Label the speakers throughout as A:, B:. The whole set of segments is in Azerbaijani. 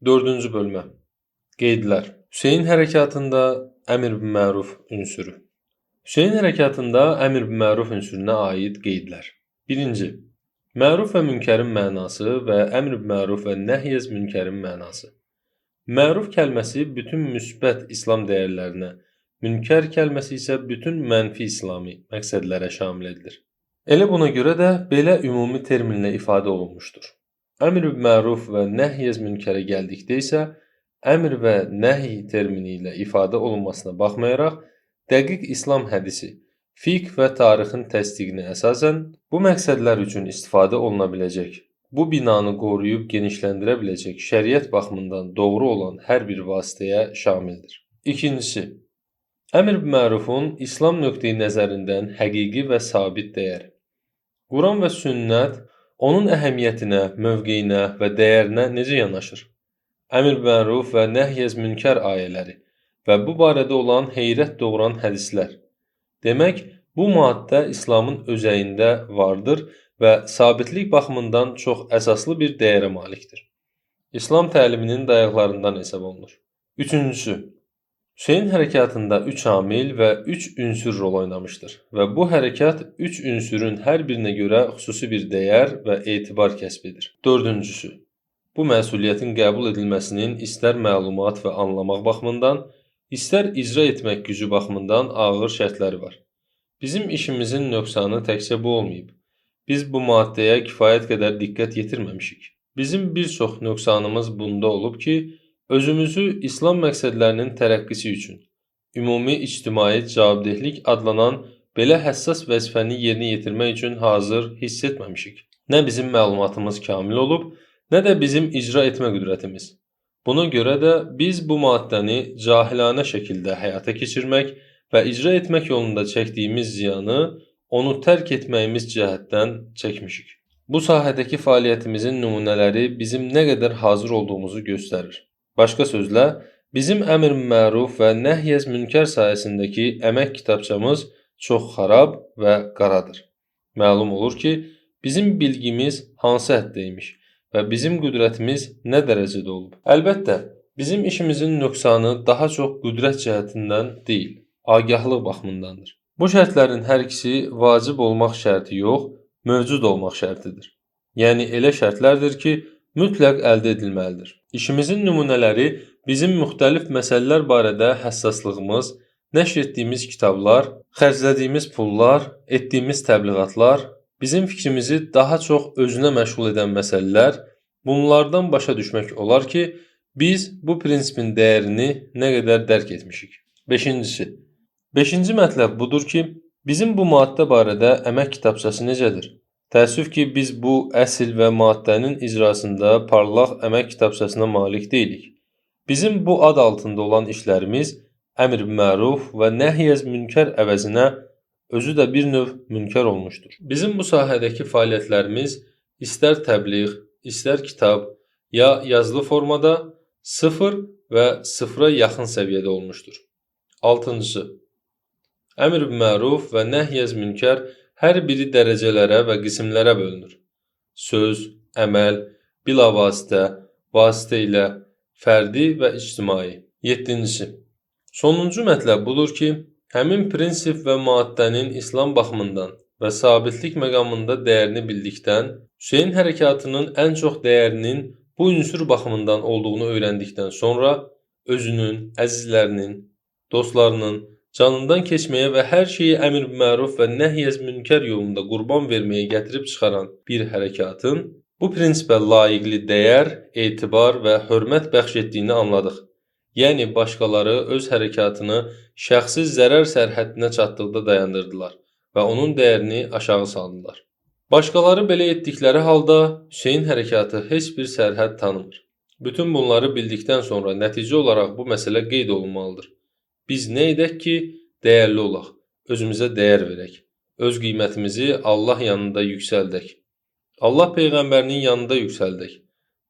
A: Dördüncü bölmə. Qeydlər. Hüseyn hərəkatında əmr bil məruf ünsürü. Hüseyn hərəkatında əmr bil məruf ünsürünə aid qeydlər. Birinci, məruf və münkərin mənası və əmr bil məruf və nəhy-əz münkərin mənası. Məruf kəlməsi bütün müsbət İslam dəyərlərinə, münkər kəlməsi isə bütün mənfi İslami məqsədlərə şamil edilir. Elə buna görə də belə ümumi terminlə ifadə olunmuşdur. Əmr bil məruf və nəhy-əz münkərə gəldikdə isə əmr və nəhy termini ilə ifadə olunmasına baxmayaraq, dəqiq İslam hədisi, fiqh və tarixin təsdiqinə əsasən bu məqsədlər üçün istifadə oluna biləcək, bu binanı qoruyub genişləndirə biləcək şəriət baxımından doğru olan hər bir vasitəyə şamildir. İkincisi, əmr bil mərufun İslam nöqteyi nəzərindən həqiqi və sabit dəyəri. Quran və sünnət onun əhəmiyyətinə, mövqeyinə və dəyərinə necə yanaşır? Əmr bil məruf və nəhy-əz münkər ayələri və bu barədə olan heyrət doğuran hədislər. Demək, bu maddə İslamın özəyində vardır və sabitlik baxımından çox əsaslı bir dəyərə malikdir. İslam təliminin dayaqlarından hesab olunur. Üçüncüsü, Hüseyn hərəkatında üç amil və üç ünsür rol oynamışdır və bu hərəkat üç ünsürün hər birinə görə xüsusi bir dəyər və etibar kəsb edir. Dördüncüsü, bu məsuliyyətin qəbul edilməsinin istər məlumat və anlamaq baxımından, istər icra etmək gücü baxımından ağır şərtləri var. Bizim işimizin nöqsanı təkcə bu olmayıb. Biz bu maddəyə kifayət qədər diqqət yetirməmişik. Bizim bir çox nöqsanımız bunda olub ki, özümüzü İslam məqsədlərinin tərəqqisi üçün ümumi ictimai cavabdehlik adlanan belə həssas vəzifəni yerinə yetirmək üçün hazır hiss etməmişik. Nə bizim məlumatımız kamil olub, nə də bizim icra etmə qüdrətimiz. Buna görə də biz bu maddəni cahilanə şəkildə həyata keçirmək və icra etmək yolunda çəkdiyimiz ziyanı onu tərk etməyimiz cəhətdən çəkmişik. Bu sahədəki fəaliyyətimizin nümunələri bizim nə qədər hazır olduğumuzu göstərir. Başqa sözlə, bizim əmr məruf və nəhy-əz münkər sahəsindəki əmək kitabçamız çox xarab və qaradır. Məlum olur ki, bizim bilgimiz hansı həddə imiş və bizim qüdrətimiz nə dərəcədə olub. Əlbəttə, bizim işimizin nöqsanı daha çox qüdrət cəhətindən deyil, agahlıq baxımındandır. Bu şərtlərin hər ikisi vacib olmaq şərti yox, mövcud olmaq şərtidir. Yəni elə şərtlərdir ki, mütləq əldə edilməlidir. İşimizin nümunələri bizim müxtəlif məsələlər barədə həssaslığımız, nəşr etdiyimiz kitablar, xərclədiyimiz pullar, etdiyimiz təbliğatlar, bizim fikrimizi daha çox özünə məşğul edən məsələlər, bunlardan başa düşmək olar ki, biz bu prinsipin dəyərini nə qədər dərk etmişik. Beşincisi. Beşinci mətləb budur ki, bizim bu maddə barədə əmək kitabçası necədir? Təəssüf ki, biz bu əsl və maddənin icrasında parlaq əmək kitabçasına malik deyilik. Bizim bu ad altında olan işlərimiz əmr bil məruf və nəhy-əz münkər əvəzinə özü də bir növ münkər olmuşdur. Bizim bu sahədəki fəaliyyətlərimiz istər təbliğ, istər kitab ya yazılı formada sıfır və sıfıra yaxın səviyyədə olmuşdur. Altıncısı, əmr bil məruf və nəhy-əz münkər hər biri dərəcələrə və qismlərə bölünür. Söz, əməl, bilavasitə, vasitə ilə, fərdi və ictimai. Yeddincisi, sonuncu mətləb budur ki, həmin prinsip və maddənin İslam baxımından və sabitlik məqamında dəyərini bildikdən, Hüseyn hərəkatının ən çox dəyərinin bu ünsür baxımından olduğunu öyrəndikdən sonra özünün, əzizlərinin, dostlarının canından keçməyə və hər şeyi əmr bil məruf və nəhy-əz münkər yolunda qurban verməyə gətirib çıxaran bir hərəkatın bu prinsipə layiqli dəyər, etibar və hörmət bəxş etdiyini anladıq. Yəni başqaları öz hərəkatını şəxsi zərər sərhəddinə çatdıqda dayandırdılar və onun dəyərini aşağı saldılar. Başqaları belə etdikləri halda Hüseyn hərəkatı heç bir sərhəd tanımır. Bütün bunları bildikdən sonra nəticə olaraq bu məsələ qeyd olunmalıdır. Biz nə edək ki, dəyərli olaq, özümüzə dəyər verək, öz qiymətimizi Allah yanında yüksəldək. Allah Peyğəmbərinin yanında yüksəldək.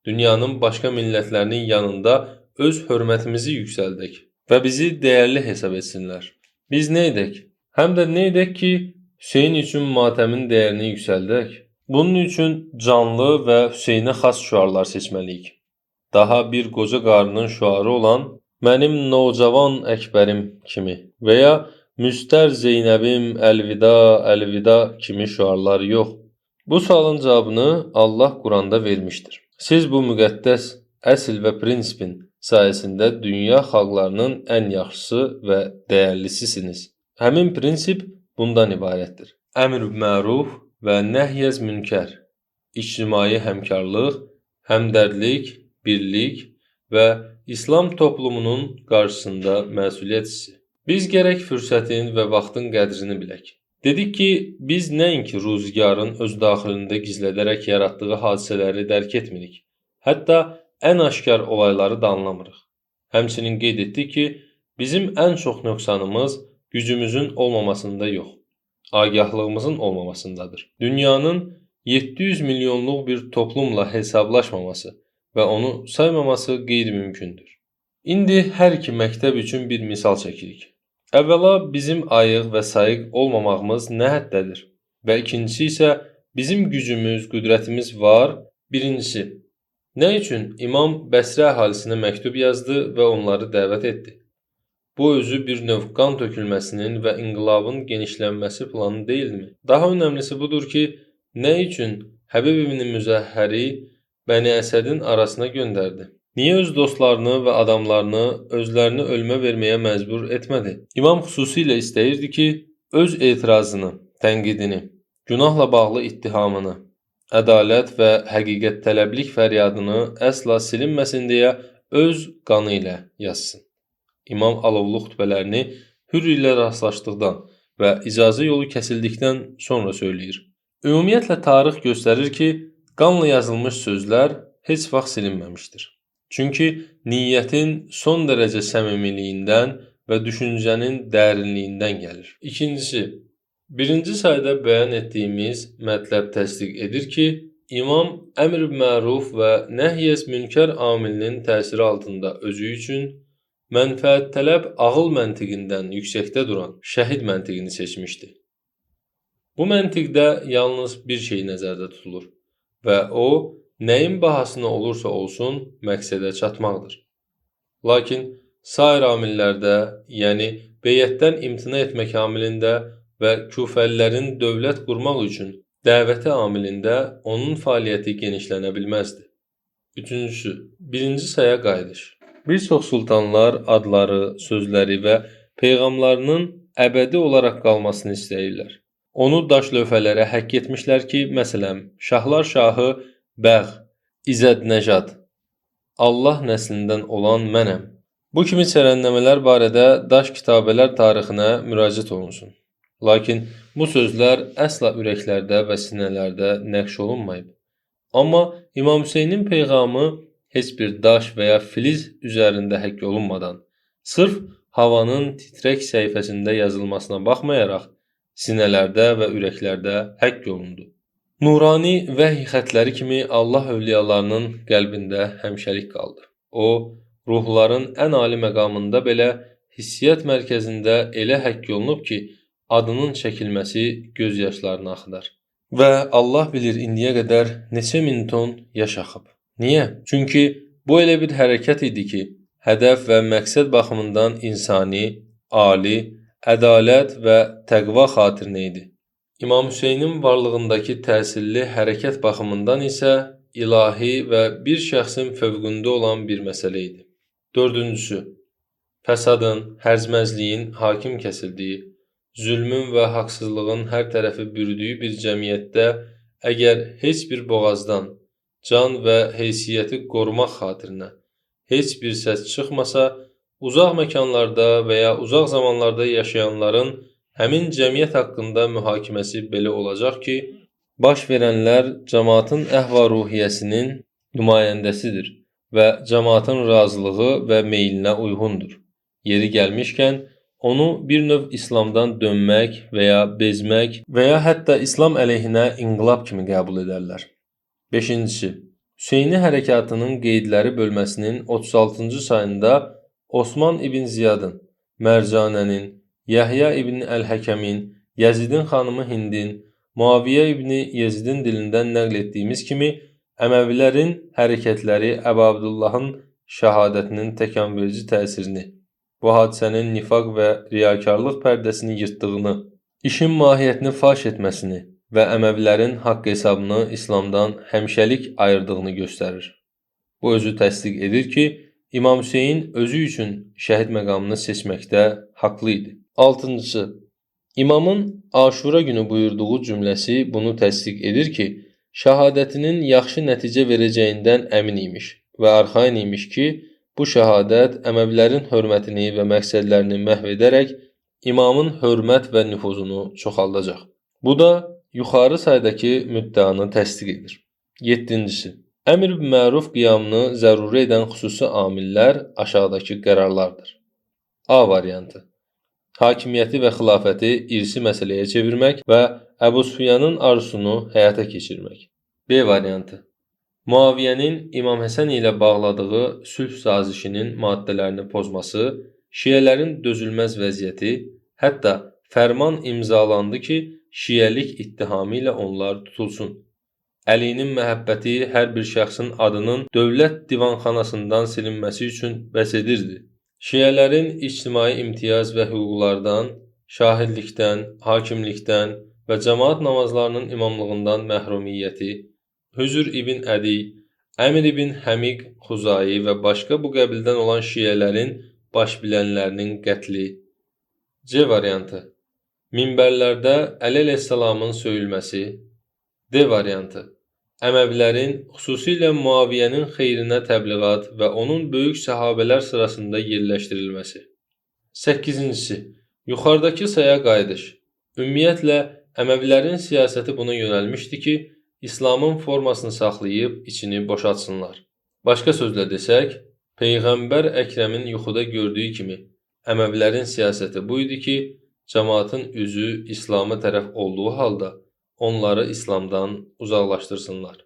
A: Dünyanın başqa millətlərinin yanında öz hörmətimizi yüksəldək və bizi dəyərli hesab etsinlər. Biz nə edək? Həm də nə edək ki, Hüseyn üçün matəmin dəyərini yüksəldək? Bunun üçün canlı və Hüseynə xas şüarlar seçməliyik. Daha bir qoca qarının şüarı olan "Mənim nocavan Əkbərim" kimi və ya "Müstər Zeynəbim əlvida, əlvida" kimi şüarlar yox. Bu sualın cavabını Allah Quranda vermişdir. Siz bu müqəddəs əsl və prinsipin sayəsində dünya xalqlarının ən yaxşısı və dəyərlisisiniz. Həmin prinsip bundan ibarətdir. Əmr məruf və nəhyəz münkər, ictimai həmkarlıq, həmdərdlik, birlik və İslam toplumunun qarşısında məsuliyyət hissi. Biz gərək fürsətin və vaxtın qədrini bilək. Dedik ki, biz nəinki ruzigarın öz daxilində gizlədərək yaratdığı hadisələri dərk etmirik, hətta ən aşkar olayları da anlamırıq. Həmçinin qeyd etdik ki, bizim ən çox nöqsanımız gücümüzün olmamasında yox, agahlığımızın olmamasındadır. Dünyanın 700 milyonluq bir toplumla hesablaşmaması və onu saymaması qeyri-mümkündür. İndi hər iki məktəb üçün bir misal çəkirik. Əvvəla bizim ayıq və sayıq olmamağımız nə həddədir? Və ikincisi isə bizim gücümüz, qüdrətimiz var. Birincisi, nə üçün İmam Bəsrə əhalisinə məktub yazdı və onları dəvət etdi? Bu özü bir növ qan tökülməsinin və inqilabın genişlənməsi planı deyilmi? Daha önəmlisi budur ki, nə üçün Həbib ibn Müzəhəri Bəni Əsədin arasına göndərdi? Niyə öz dostlarını və adamlarını özlərini ölmə verməyə məcbur etmədi? İmam xüsusilə istəyirdi ki, öz etirazını, tənqidini, günahla bağlı ittihamını, ədalət və həqiqət tələblik fəryadını əsla silinməsin deyə öz qanı ilə yazsın. İmam alovlu xutbələrini Hür ilə rastlaşdıqdan və icazə yolu kəsildikdən sonra söyləyir. Ümumiyyətlə tarix göstərir ki, qanla yazılmış sözlər heç vaxt silinməmişdir. Çünki niyyətin son dərəcə səmimiliyindən və düşüncənin dərinliyindən gəlir. İkincisi, birinci sayda bəyan etdiyimiz mətləb təsdiq edir ki, İmam əmr məruf və nəhyəz münkər amilinin təsiri altında özü üçün mənfəət tələb ağıl məntiqindən yüksəkdə duran şəhid məntiqini seçmişdi. Bu məntiqdə yalnız bir şey nəzərdə tutulur və o, nəyin bahasına olursa olsun məqsədə çatmaqdır. Lakin sair amillərdə, yəni beyyətdən imtina etmək amilində və küfəlilərin dövlət qurmaq üçün dəvəti amilində onun fəaliyyəti genişlənə bilməzdi. Üçüncüsü, birinci saya qayıdış. Bir çox sultanlar adları, sözləri və peyğamlarının əbədi olaraq qalmasını istəyirlər. Onu daş lövhələrə həkk etmişlər ki, məsələn, Şahlar Şahı Bəğ, İzədnəjad, Allah nəslindən olan mənəm. Bu kimi çərənləmələr barədə daş kitabələr tarixinə müraciət olunsun. Lakin bu sözlər əsla ürəklərdə və sinələrdə nəqş olunmayıb. Amma İmam Hüseynin peyğamı heç bir daş və ya filiz üzərində həkk olunmadan, sırf havanın titrək səhifəsində yazılmasına baxmayaraq, sinələrdə və ürəklərdə həkk olundu. Nurani vəhy xətləri kimi Allah övliyalarının qəlbində həmişəlik qaldı. O, ruhların ən ali məqamında belə hissiyyat mərkəzində elə həkk olunub ki, adının çəkilməsi göz yaşlarını axıdar. Və Allah bilir indiyə qədər neçə min ton yaş axıb. Niyə? Çünki bu elə bir hərəkət idi ki, hədəf və məqsəd baxımından insani, ali, ədalət və təqva xatirinə idi. İmam Hüseynin varlığındakı təsirli hərəkət baxımından isə ilahi və bir şəxsin fövqündə olan bir məsələ idi. Dördüncüsü, fəsadın, hərzməzliyin hakim kəsildiyi, zülmün və haqsızlığın hər tərəfi bürüdüyü bir cəmiyyətdə əgər heç bir boğazdan can və heysiyyəti qorumaq xatirinə heç bir səs çıxmasa, uzaq məkanlarda və ya uzaq zamanlarda yaşayanların həmin cəmiyyət haqqında mühakiməsi belə olacaq ki, baş verənlər cəmaatın əhval-ruhiyyəsinin nümayəndəsidir və cəmaatın razılığı və meylinə uyğundur. Yeri gəlmişkən, onu bir növ İslamdan dönmək və ya bezmək və ya hətta İslam əleyhinə inqilab kimi qəbul edərlər. Beşincisi, Hüseyni hərəkatının qeydləri bölməsinin 36-cı sayında Osman ibn Ziyadın, Mərcanənin, Yəhya ibn Əl-Həkəmin, Yəzidin xanımı Hindin, Muaviyə ibn Yezidin dilindən nəql etdiyimiz kimi Əməvilərin hərəkətləri Əbu Abdullahın şəhadətinin təkanverici təsirini, bu hadisənin nifaq və riyakarlıq pərdəsini yırtdığını, işin mahiyyətini faş etməsini və Əməvilərin haqq hesabını İslamdan həmişəlik ayırdığını göstərir. Bu özü təsdiq edir ki, İmam Hüseyin özü üçün şəhid məqamını seçməkdə haqlı idi. Altıncısı, İmamın Aşura günü buyurduğu cümləsi bunu təsdiq edir ki, şəhadətinin yaxşı nəticə verəcəyindən əmin imiş və arxayın imiş ki, bu şəhadət Əməvilərin hörmətini və məqsədlərini məhv edərək İmamın hörmət və nüfuzunu çoxaldacaq. Bu da yuxarı saydakı müddəanı təsdiq edir. Yeddincisi, Əmr bi məruf qiyamını zəruri edən xüsusi amillər aşağıdakı qərarlardır. A variantı. Hakimiyyəti və xilafəti irsi məsələyə çevirmək və Əbu Sufyanın arzusunu həyata keçirmək. B variantı. Muaviyyənin İmam Həsən ilə bağladığı sülh sazişinin maddələrini pozması, şiələrin dözülməz vəziyyəti, hətta fərman imzalandı ki, şiəlik ittihamı ilə onlar tutulsun. Əlinin məhəbbəti hər bir şəxsin adının dövlət divanxanasından silinməsi üçün bəs edirdi. Şiələrin ictimai imtiyaz və hüquqlardan, şahidlikdən, hakimlikdən və cəmaat namazlarının imamlığından məhrumiyyəti, Hüzür ibn Ədi, Əmir ibn Həmiq Xuzai və başqa bu qəbildən olan şiələrin baş bilənlərinin qətli. C variantı. Minbərlərdə Əli əleyhissalamın söyülməsi. D variantı. Əməvilərin, xüsusilə Muaviyyənin xeyrinə təbliğat və onun böyük səhabələr sırasında yerləşdirilməsi. Səkkizincisi, yuxarıdakı saya qayıdış. Ümumiyyətlə, Əməvilərin siyasəti buna yönəlmişdi ki, İslamın formasını saxlayıb içini boşaltsınlar. Başqa sözlə desək, Peyğəmbər Əkrəmin yuxuda gördüyü kimi Əməvilərin siyasəti bu idi ki, cəmaatın üzü İslama tərəf olduğu halda onları İslamdan uzaqlaşdırsınlar.